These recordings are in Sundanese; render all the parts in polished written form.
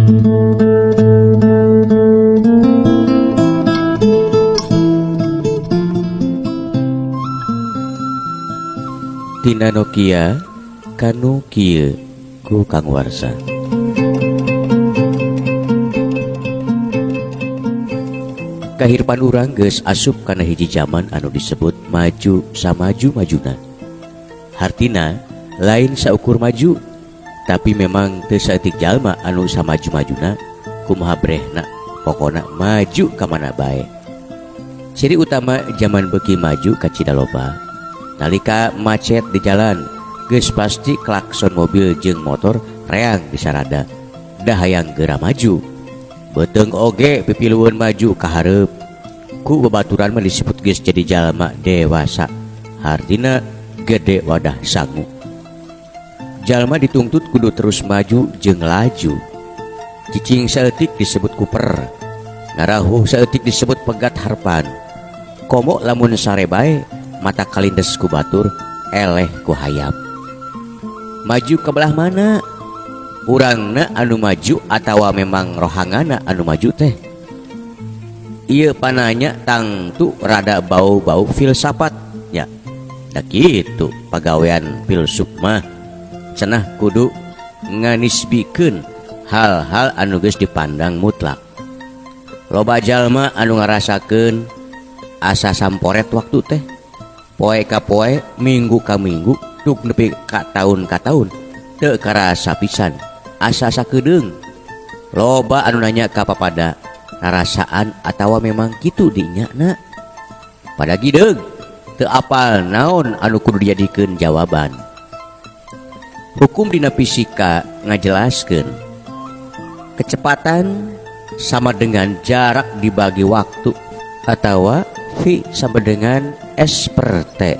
Tina Nokia kanu kieu ku Kang Warsa. Kahirupan urang geus asup kana hiji zaman anu disebut maju samaju-majuna. Hartina lain saukur maju, tapi memang teu saeutik jalma anu samaju-majuna kumaha brehna pokona maju ka mana bae. Ciri utama zaman beuki maju kacida loba. Nalika macet di jalan, geus pasti klakson mobil jeung motor reang disarada. Da hayang geura maju. Beuteung oge pipilueun maju ka hareup. Ku babaturan mah disebut geus jadi jalma dewasa. Hartina gede wadah sangu. Jalma dituntut kudu terus maju jeung laju. Cicing saeutik disebut kuper. Ngarahuh saeutik disebut pegat harpan. Komo lamun sare bae mata kalindes ku batur eleh ku hayam. Maju ke belah mana? Urangna anu maju atawa memang rohangana anu maju teh? Ieu pananya tangtu rada bau-bau filsafat nya. Da kitu pagawean filsuf mah cenah kudu nganisbikeun hal-hal anu geus dipandang mutlak. Loba jalma anu ngarasakeun asa samporet waktu teh. Poe ka poe, minggu ka minggu, duk nepi ka taun ka taun, teu karasa pisan, asa sakedeung. Loba anu nanya ka papada, narasaan atawa memang kitu dinya na. Pada gideug, teu apal naon anu kudu dijadikeun jawaban. Hukum dina fisika ngajelaskeun kecepatan sama dengan jarak dibagi waktu atawa V sama dengan S per T.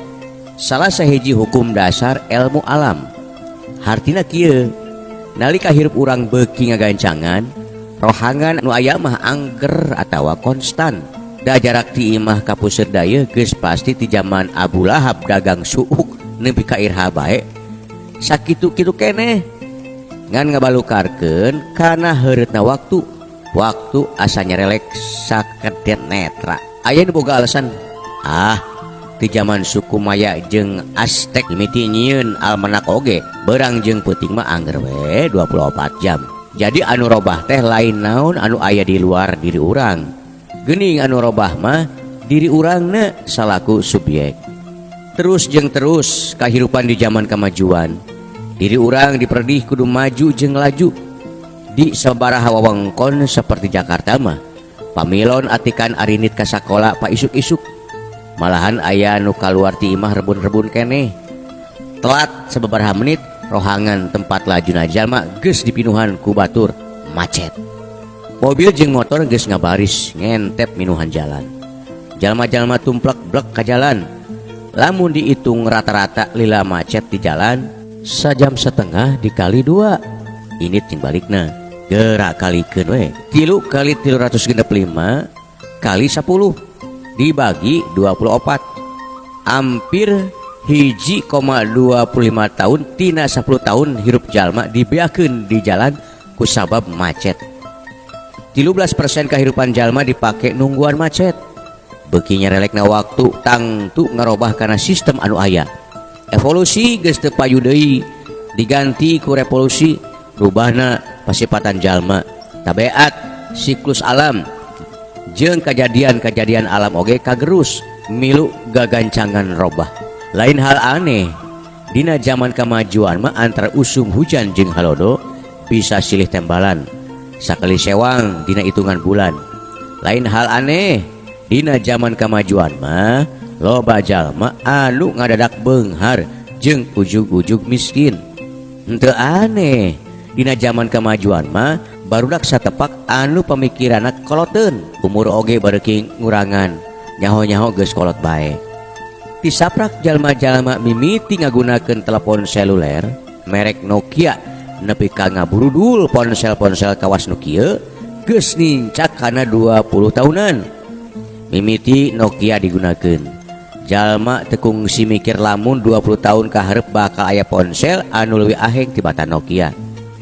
Salah sahiji hukum dasar ilmu alam. Hartina kieu, nalika hirup urang beuki ngagancangan, rohangan nu aya mah angger atawa konstan. Da jarak ti imah ka puseur dayeuh geus pasti ti zaman Abu Lahab dagang suuk nepi ka irha bae. Sakitu-kitu keneh ngan ngabalukarkeun kana heureutna waktu. Waktu asa nyerelek sakedet netra. Aya nu boga alasan, ah ti zaman suku Maya jeung Aztek mimiti nyieun almanak oge beurang jeung peuting mah angger we 24 jam. Jadi anu robah teh lain naon anu aya di luar diri urang. Geuning anu robah mah diri urangna salaku subjek. Terus jeung terus kahirupan di zaman kemajuan. Diri urang diperdih kudu maju jeung laju. Di sabaraha wewengkon seperti Jakarta mah pamilon atikan arinit ka sakola pa isuk-isuk. Malahan aya nu kaluar ti imah rebun-rebun keneh. Telat sababaraha menit rohangan tempat lajuna jalma geus dipinuhan ku batur macet. Mobil jeung motor geus ngabaris ngentep minuhan jalan. Jalma-jalma tumplek blek ka jalan. Lamun dihitung rata-rata lila macet di jalan sajam setengah dikali 2. Ini jeung balikna. Gerak kalikeun we. 3 kali 365 kali 10 dibagi 24. Hampir 1,25 tahun tina 10 tahun hirup jalma dibeakeun di jalan kusabab macet. 13% kehidupan jalma dipake nungguan macet. Beuki nyerelekna waktu tangtu ngarobah kana sistem anu aya. Evolusi geus teu payu deui diganti ku revolusi, rubahna pasipatan jalma, tabiat, siklus alam jeung kajadian-kajadian alam oge kagerus milu gagancangan robah. Lain hal aneh dina zaman kemajuan mah antara usum hujan jeung halodo bisa silih tembalan sakali sewang dina hitungan bulan. Lain hal aneh dina zaman kemajuan mah loba jalma anu ngadadak beunghar jeung ujug-ujug miskin. Henteu aneh dina zaman kemajuan mah barudak satepak anu pemikiranna koloteun, umur oge bareuki ngurangan, nyaho-nyaho geus kolot bae. Tisaprak jalma-jalma mimiti ngagunakeun telepon seluler merek Nokia nepi ka ngaburudul ponsel-ponsel kawas nu kieu geus nincak kana 20 tahunan. Mimiti Nokia digunakeun, jalma teu kungsi mikir lamun 20 tahun ka hareup bakal aya ponsel anu leuwih aheng tibatan Nokia.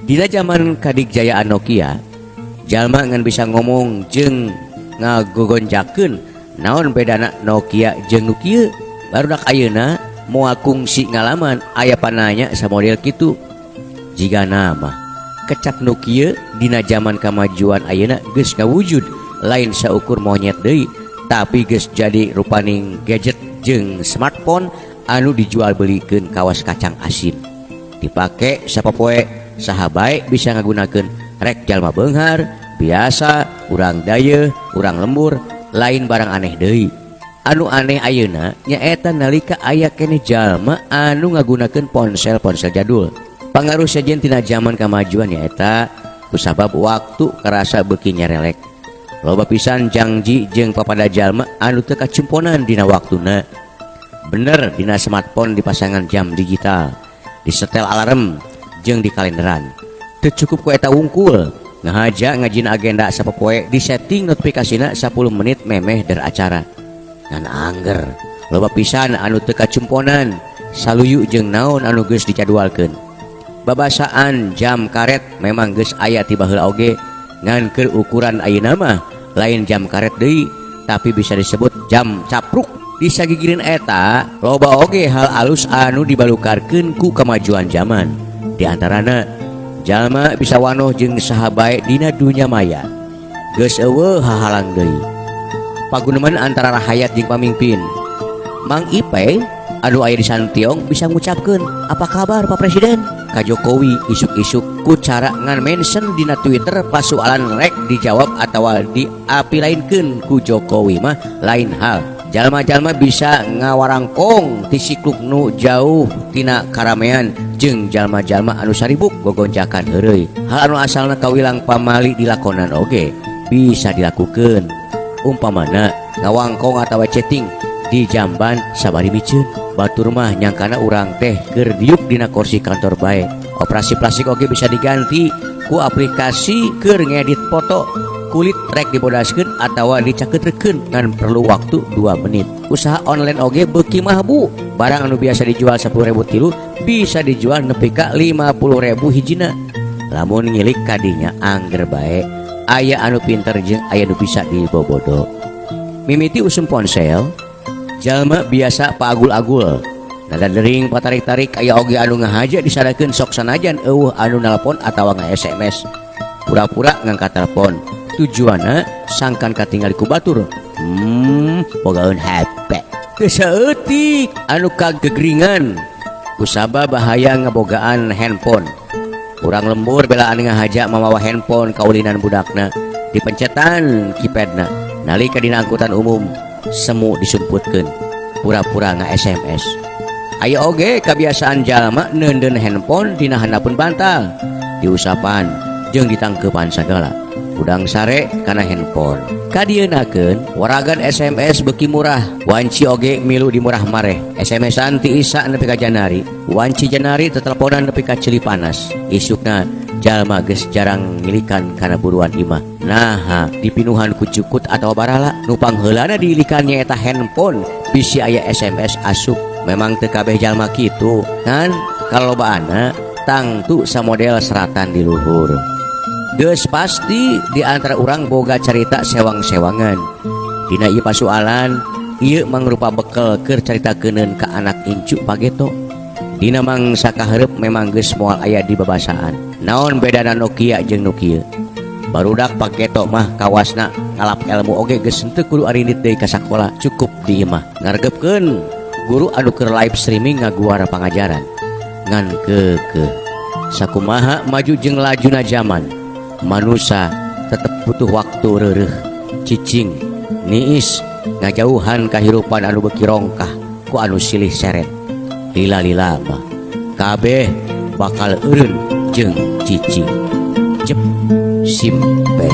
Dina zaman kadigjayaan Nokia, Jalma ngan bisa ngomong jeung ngagogonjakeun naon bedana Nokia jeung nu kieu. Barudak ayeuna moal kungsi ngalaman aya pananya samodel kitu. Jigana mah kecap nu kieu dina zaman kamajuan ayeuna geus ngawujud lain saukur monyet deui, tapi geus jadi rupaning gadget jeung smartphone anu dijual belikeun kawas kacang asin. Dipake sapopoe, saha bae bisa ngagunakeun, rek jalma beunghar, biasa, urang dayeuh, urang lembur, lain barang aneh deui. Anu aneh ayeuna nyaeta nalika aya keneh jalma anu ngagunakeun ponsel-ponsel jadul. Pangaruh sejen tina zaman kamajuan nyaeta kusabab waktu karasa beuki nyerelek. Loba pisan jangji jeung papada jalma anu teu kacumponan dina waktuna. Bener dina smartphone dipasangan jam digital, disetel alarm jeung di kalenderan. Teu cukup ku eta wungkul, ngahaja ngajieun agenda sapopoe disetting notifikasina 10 menit memeh der acara. Ngan angger, loba pisan anu teu kacumponan, saluyu jeung naon anu geus dijadwalkeun. Babasaan jam karet memang geus aya ti baheula oge, ngan keur ukuran ayeuna mah lain jam karet deui, tapi bisa disebut jam capruk. Disagigireun eta, loba oge hal alus anu dibalukarkeun ku kamajuan zaman. Di antarana, jalma bisa wanoh jeung saha bae dina dunya maya. Geus euweuh hahalang deui. Paguneman antara rahayat jeung pamingpin. Mang Ipe anu aya di Santiong bisa ngucapkeun, "Apa kabar Pak Presiden?" ka Jokowi isuk-isuk ku cara ngan mention dina Twitter. Pasualan rek dijawab atawa diapilainkeun ku Jokowi mah lain hal. Jalma-jalma bisa ngawarangkong ti sikluk nu jauh tina karamean jeung jalma-jalma anu saribuk gogonjakan heureuy. Hal anu asalna kawilang pamali dilakonan oge bisa dilakukeun, umpamana ngawangkong atawa chatting di jamban sabari miceun. Batur mah nyangkana urang teh keur diuk dina kursi kantor bae. Operasi plastik oge bisa diganti ku aplikasi keur ngedit foto. Kulit rek dibodaskeun atawa dicaketrekeun ngan perlu waktu 2 menit. Usaha online oge beuki mahbu. Barang anu biasa dijual 10.000 tilu bisa dijual nepi ka 50.000 hijina. Lamun ngilik kadinya angger bae aya anu pinter jeung aya nu bisa dibobodo. Mimiti usum ponsel, jalma biasa paagul-agul, nada dering patarik-tarik. Aya oge anu ngahaja disadakeun sok sanajan euweuh anu nalpon atawa nge-SMS, pura-pura ngangkat telepon, tujuanna sangkan katingali ku batur. Bogaeun HP teu saeutik anu kagegringan kusabab bahaya ngabogaan handphone. Urang lembur belaan ngahaja mamawa handphone kaulinan budakna, dipencetan keypadna. Nalika dina angkutan umum, semu disumputkeun, pura-pura nge-SMS. Aya oge kebiasaan jalma neundeun handphone dina handapeun bantal, diusapan jeung ditangkepan sagala. Udang sare kana handphone. Kadieunakeun waragan SMS beuki murah, wanci oge milu dimurah mareh. SMS-an ti Isa nepi ka Janari, wanci Janari teteleponan nepi ka ceuli panas. Isukna jalma geus jarang ngilikan kana buruan imah. Naha dipinuhan ku cukut atawa barala. Nu pangheulana diilikan nyaeta handphone, bisi aya SMS asup. Memang teu kabeh jalma kitu, ngan kalobaanna tangtu samodel seratan di luhur. Geus pasti di antara urang boga carita sewang-sewangan dina ieu pasualan. Ieu mangrupa bekel keur caritakeun ka anak incu pageto. Dina mangsa kahareup memang geus moal aya di babasaan naon bedana Nokia jeung nu kieu. Barudak pageto mah kawasna ngalap ilmu oge geus henteu kudu arindit deui ka sakola, cukup di imah ngaregepkeun guru anu keur live streaming ngaguar pangajaran. Ngan keukeuh, sakumaha maju jeung lajuna zaman, manusia tetep butuh waktu reureuh, cicing, niis, ngajauhan kahirupan anu beuki rongkah ku anu silih seret. Lila-lila mah kabeh bakal eureun jeung cicing. Cep simpe.